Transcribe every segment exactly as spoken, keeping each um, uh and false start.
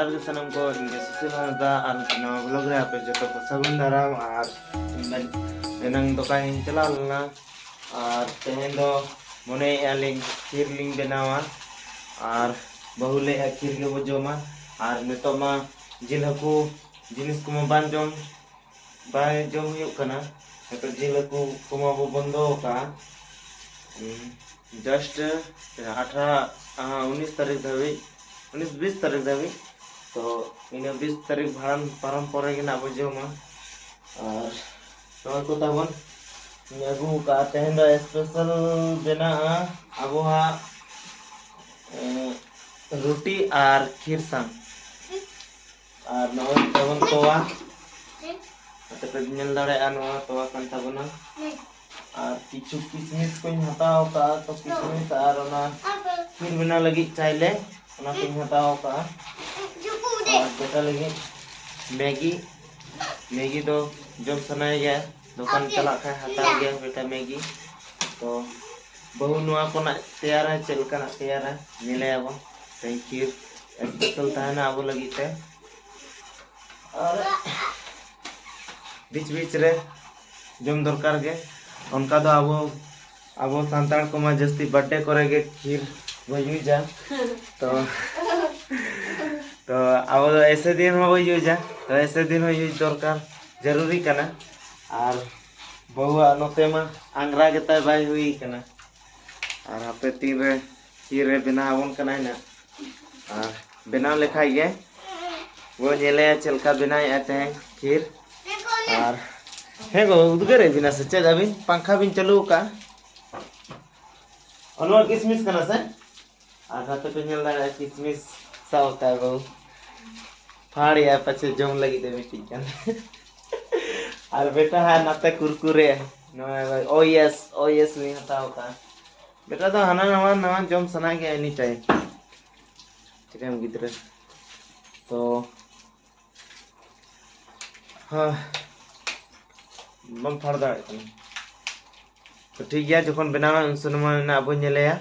ᱡᱚᱦᱟᱨ ᱜᱮ ᱥᱟᱱᱟᱢ ᱠᱚ, ᱤᱧ ᱜᱮ ᱥᱩᱥᱤᱞ ᱦᱟᱸᱥᱫᱟ ᱟᱨ ᱱᱚᱣᱟ vlog ᱨᱮ ᱟᱯᱮ ᱡᱚᱛᱚ ᱠᱚ ᱥᱟᱹᱜᱩᱱ ᱫᱟᱨᱟᱢ᱾ ᱟᱨ ᱤᱧ ᱫᱚ ᱮᱱᱟᱝ ᱫᱚᱠᱟᱱ ᱤᱧ ᱪᱟᱞᱟᱣ ᱞᱮᱱᱟ ᱟᱨ ᱛᱮᱦᱮᱧ ᱫᱚ ᱢᱚᱱᱮᱭᱮᱫᱼᱟ ᱞᱤᱧ ᱠᱷᱤᱨ ᱞᱤᱧ ᱵᱮᱱᱟᱣᱟ ᱟᱨ ᱵᱟᱹᱦᱩ ᱞᱟᱹᱭᱮᱫᱼᱟ ᱠᱷᱤᱨ ᱜᱮᱵᱚ ᱡᱚᱢᱟ᱾ ᱟᱨ ᱱᱤᱛᱚᱜ ᱢᱟ ᱡᱤᱞ ᱦᱟᱹᱠᱩ ᱡᱤᱱᱤᱥ ᱠᱚᱢᱟ ᱵᱟᱝ ᱡᱚᱢ ᱵᱟᱭ ᱡᱚᱢ ᱦᱩᱭᱩᱜ ᱠᱟᱱᱟ᱾ ᱱᱤᱛᱚᱜ ᱡᱤᱞ ᱦᱟᱹᱠᱩ ᱠᱚᱢᱟ ᱵᱚ ᱵᱚᱱᱫᱚ ᱟᱠᱟᱫᱼᱟ᱾ ᱦᱩᱸ, just ᱟᱴᱷᱟᱨᱚ, ᱟᱸ, ᱩᱱᱤᱥ ᱛᱟᱹᱨᱤᱠᱷ ᱫᱷᱟᱹᱵᱤᱡ, ᱩᱱᱤᱥ ᱵᱤᱥ ᱛᱟᱹᱨᱤᱠᱷ ᱫᱷᱟᱹᱵᱤᱡ᱾ ᱛᱚ ᱤᱱᱟᱹ ᱵᱤᱥ ᱛᱟᱹᱨᱤᱠᱷ ᱵᱷᱟᱲᱟᱢ ᱯᱟᱨᱚᱢ ᱯᱚᱨᱮ ᱜᱮ ᱱᱟᱜ ᱵᱚ ᱡᱚᱢᱟ᱾ ᱟᱨ ᱱᱚᱜᱼᱚᱭ ᱠᱚ ᱛᱟᱵᱚᱱ ᱟᱹᱜᱩ ᱟᱠᱟᱫᱼᱟ, ᱛᱮᱦᱮᱧ ᱫᱚ special ᱵᱮᱱᱟᱜᱼᱟ ᱟᱵᱚᱣᱟᱜ, ᱮᱸ, ᱨᱩᱴᱤ ᱟᱨ ᱠᱷᱤᱨ ᱥᱟᱝ᱾ ᱟᱨ ᱱᱚᱜᱼᱚᱭ ᱛᱟᱵᱚᱱ ᱛᱚᱣᱟ, ᱱᱚᱛᱮ ᱯᱮ ᱧᱮᱞ ᱫᱟᱲᱮᱭᱟᱜᱼᱟ, ᱱᱚᱣᱟ ᱛᱚᱣᱟ ᱠᱟᱱ ᱛᱟᱵᱚᱱᱟ᱾ ᱟᱨ ᱠᱤᱪᱷᱩ ᱠᱤᱥᱢᱤᱥ ᱠᱚᱧ ᱦᱟᱛᱟᱣ ᱟᱠᱟᱫᱼᱟ, ᱛᱚ ᱠᱤᱥᱢᱤᱥ ᱟᱨ ᱚᱱᱟ ᱠᱷᱤᱨ ᱵᱮᱱᱟᱣ ᱞᱟᱹᱜᱤᱫ ᱪᱟᱭᱞᱮ, ᱚᱱᱟ ᱠᱚᱧ ᱦᱟᱛᱟᱣ ᱟᱠᱟᱫᱼᱟ᱾ ᱟᱨ ᱵᱮᱴᱟ ᱞᱟᱹᱜᱤᱫ ᱢᱮᱜᱤ, ᱢᱮᱜᱤ ᱫᱚ ᱡᱚᱢ ᱥᱟᱱᱟᱭᱮ ᱜᱮᱭᱟ, ᱫᱚᱠᱟᱱ ᱪᱟᱞᱟᱜ ᱠᱷᱟᱱ ᱦᱟᱛᱟᱣ ᱜᱮᱭᱟ ᱵᱮᱴᱟ ᱢᱮᱜᱤ᱾ ᱛᱚ ᱵᱟᱹᱦᱩ ᱱᱚᱣᱟ ᱠᱚᱱᱟᱜ ᱛᱮᱭᱟᱨᱟ, ᱪᱮᱫ ᱞᱮᱠᱟᱱᱟᱜ ᱛᱮᱭᱟᱨᱟ, ᱧᱮᱞᱮᱭᱟᱵᱚᱱ᱾ ᱛᱮᱦᱮᱧ ᱠᱷᱤᱨ special ᱛᱟᱦᱮᱱᱟ ᱟᱵᱚ ᱞᱟᱹᱜᱤᱫ ᱛᱮ᱾ ᱟᱨ ᱵᱤᱪ ᱵᱤᱪ ᱨᱮ ᱡᱚᱢ ᱫᱚᱨᱠᱟᱨ ᱜᱮ᱾ ᱚᱱᱠᱟ ᱫᱚ ᱟᱵᱚ, ᱟᱵᱚ ᱥᱟᱱᱛᱟᱲ ᱠᱚᱢᱟ ᱡᱟᱹᱥᱛᱤ birthday ᱠᱚᱨᱮ ᱜᱮ ᱠᱷᱤᱨ ᱵᱚ use ᱟ᱾ ᱛᱚ, ᱛᱚ ᱟᱵᱚ ᱫᱚ ᱮᱥᱮ ᱫᱤᱱ ᱦᱚᱸᱵᱚ use ᱟ, ᱛᱚ ᱮᱥᱮ ᱫᱤᱱ ᱦᱚᱸ use ᱫᱚᱨᱠᱟᱨ ᱡᱟᱹᱨᱩᱨᱤ ᱠᱟᱱᱟ᱾ ᱟᱨ ᱵᱟᱹᱦᱩᱣᱟᱜ ᱱᱚᱛᱮ ᱢᱟ ᱟᱝᱜᱽᱨᱟ ᱜᱮᱛᱟᱭ ᱵᱟᱭ ᱦᱩᱭ ᱠᱟᱱᱟ᱾ ᱟᱨ ᱦᱟᱯᱮ ᱛᱤᱱᱨᱮ ᱠᱷᱤᱨ ᱨᱮ ᱵᱮᱱᱟᱣ ᱟᱵᱚᱱ ᱠᱟᱱᱟᱭ ᱱᱟᱜ᱾ ᱟᱨ ᱵᱮᱱᱟᱣ ᱞᱮᱠᱷᱟᱡ ᱜᱮ ᱵᱚ ᱧᱮᱞᱮᱭᱟ ᱪᱮᱫ ᱞᱮᱠᱟ ᱵᱮᱱᱟᱣᱮᱫᱼᱟ ᱛᱮᱦᱮᱧ ᱠᱷᱤᱨ᱾ ᱟᱨ ᱦᱮᱸ ᱜᱚ, ᱩᱫᱽᱜᱟᱹᱨᱮᱫ ᱵᱮᱱᱟ ᱥᱮ ᱪᱮᱫ ᱟᱹᱵᱤᱱ? ᱯᱟᱝᱠᱷᱟ ᱵᱤᱱ ᱪᱟᱹᱞᱩ ᱟᱠᱟᱫᱼᱟ? ᱚ, ᱱᱚᱣᱟ ᱠᱤᱥᱢᱤᱥ ᱠᱟᱱᱟ ᱥᱮ? ᱟᱨ ᱱᱚᱛᱮ ᱯᱮ ᱧᱮᱞ ᱫᱟᱲᱮᱭᱟᱜᱼᱟ, ᱠᱤᱥᱢᱤᱥ ᱥᱟᱶ ᱛᱟᱭ ᱵᱟᱹᱦᱩ ᱯᱷᱟᱲᱮᱜᱼᱟ, ᱯᱟᱪᱷᱮ ᱡᱚᱢ ᱞᱟᱹᱜᱤᱫ ᱮ ᱢᱤᱫᱴᱤᱡ ᱜᱟᱱ᱾ ᱟᱨ ᱵᱮᱴᱟ ᱦᱟᱸᱜ ᱱᱟᱛᱮ ᱠᱩᱨᱠᱩᱨᱮ, ᱱᱚᱣᱟ ᱳᱭᱮᱥ, ᱳᱭᱮᱥ ᱞᱤᱧ ᱦᱟᱛᱟᱣ ᱠᱟᱜᱼᱟ᱾ ᱵᱮᱴᱟ ᱫᱚ ᱦᱟᱱᱟ ᱱᱟᱣᱟ ᱱᱟᱣᱟ ᱡᱚᱢ ᱥᱟᱱᱟ ᱜᱮᱭᱟ any time᱾ ᱪᱤᱠᱟᱹᱭᱟᱢ ᱜᱤᱫᱽᱨᱟᱹ? ᱛᱚ ᱦᱮᱸ, ᱵᱟᱢ ᱯᱷᱟᱲ ᱫᱟᱲᱮᱭᱟᱜ ᱠᱟᱱᱟ᱾ ᱛᱚ ᱴᱷᱤᱠ ᱜᱮᱭᱟ, ᱡᱚᱠᱷᱚᱱ ᱵᱮᱱᱟᱣᱟ ᱩᱱ ᱥᱚᱢᱚᱭ ᱱᱟᱜ ᱵᱚᱱ ᱧᱮᱞᱮᱭᱟ᱾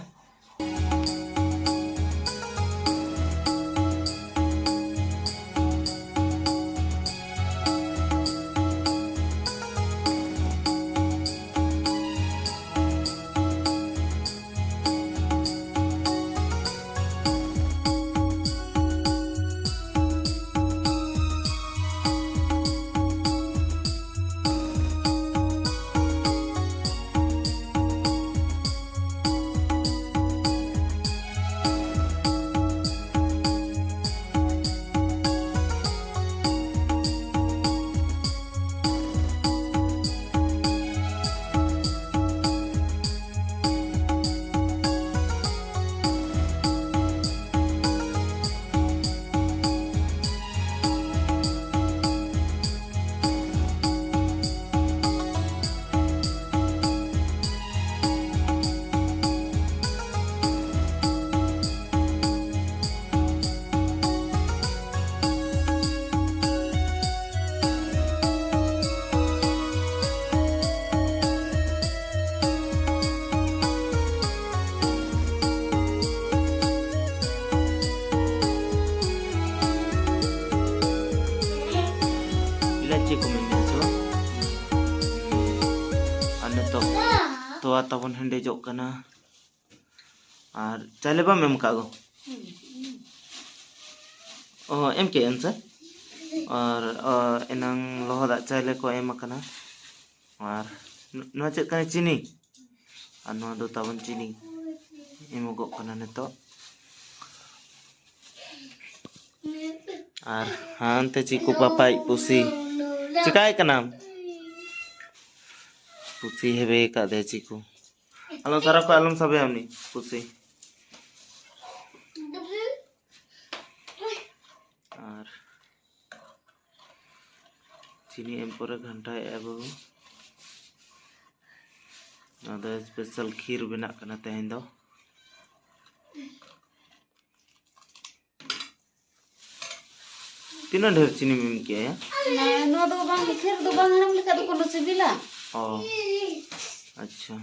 ᱛᱟᱵᱚᱱ ᱦᱮᱰᱮᱡᱚᱜ ᱠᱟᱱᱟ᱾ ᱟᱨ ᱪᱟᱣᱞᱮ ᱵᱟᱢ ᱮᱢ ᱠᱟᱜ ᱜᱚ? ᱚ, ᱮᱢ ᱠᱮᱜ ᱮᱢ ᱥᱮ? ᱟᱨ ᱚ, ᱮᱱᱟᱝ ᱞᱚᱦᱚᱫᱟᱜ ᱪᱟᱣᱞᱮ ᱠᱚ ᱮᱢ ᱟᱠᱟᱱᱟ᱾ ᱟᱨ ᱱᱚᱣᱟ ᱪᱮᱫ ᱠᱟᱱᱟ? ᱪᱤᱱᱤ᱾ ᱟᱨ ᱱᱚᱣᱟ ᱫᱚ ᱛᱟᱵᱚᱱ ᱪᱤᱱᱤ ᱮᱢᱚᱜᱚᱜ ᱠᱟᱱᱟ ᱱᱤᱛᱚᱜ᱾ ᱟᱨ ᱦᱟᱱᱛᱮ ᱪᱤᱠᱩ ᱯᱟᱯᱟᱭᱤᱡ ᱯᱩᱥᱤ᱾ ᱪᱤᱠᱟᱭ ᱠᱟᱱᱟᱢ? ᱯᱩᱥᱤ ᱦᱮᱵᱮ ᱟᱠᱟᱫ ᱫᱮ ᱪᱤᱠᱩ᱾ ᱟᱞᱚ ᱥᱟᱨᱟ ᱠᱷᱚᱡ ᱟᱞᱚᱢ ᱥᱟᱵᱮᱭᱟ ᱩᱱᱤ ᱯᱩᱥᱤ᱾ ᱟᱨ ᱪᱤᱱᱤ ᱮᱢ ᱯᱚᱨᱮ ᱜᱷᱟᱱᱴᱟᱭᱮᱫᱼᱟ ᱵᱚ᱾ ᱱᱚᱣᱟ ᱫᱚ ᱥᱯᱮᱥᱟᱞ ᱠᱷᱤᱨ ᱵᱮᱱᱟᱜ ᱠᱟᱱᱟ ᱛᱮᱦᱮᱧ ᱫᱚ᱾ ᱛᱤᱱᱟᱹᱜ ᱰᱷᱮᱨ ᱪᱤᱱᱤᱢ ᱮᱢ ᱠᱮᱜᱼᱟ ᱭᱟ? ᱱᱚᱣᱟ ᱫᱚ ᱵᱟᱝ, ᱠᱷᱤᱨ ᱫᱚ ᱵᱟᱝ ᱦᱮᱲᱮᱢ ᱞᱮᱠᱷᱟᱡ ᱫᱚ ᱠᱳᱱᱳ ᱥᱤᱵᱤᱞᱟ᱾ ᱚ, ᱟᱪᱪᱷᱟ᱾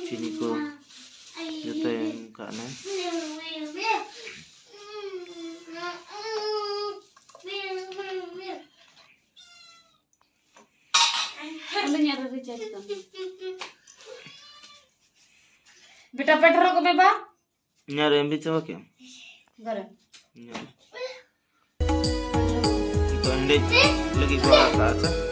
ᱪᱤᱱᱤ ᱠᱚ ᱡᱚᱛᱚ ᱮᱢ ᱠᱟᱜ ᱞᱮ᱾ ᱟᱹᱞᱤᱧᱟᱜ ᱨᱮ ᱨᱤᱪᱟᱨᱡᱽ ᱛᱟᱢ᱾ ᱵᱮᱴᱟ, ᱯᱮᱴᱨᱳᱞ ᱠᱚ ᱢᱮ ᱵᱟ᱾ ᱤᱧᱟᱹᱜ ᱨᱮ ᱮᱢ ᱵᱤ ᱪᱟᱵᱟ ᱠᱮᱫ? ᱜᱚᱨᱚᱢ᱾ ᱤᱧᱟᱹᱜ ᱨᱮ᱾ ᱱᱤᱛᱚᱜ ᱦᱮᱸᱰᱮᱡ ᱞᱟᱹᱜᱤᱫ ᱠᱚ ᱟᱲᱟᱜ ᱠᱟᱜᱼᱟ ᱥᱮ?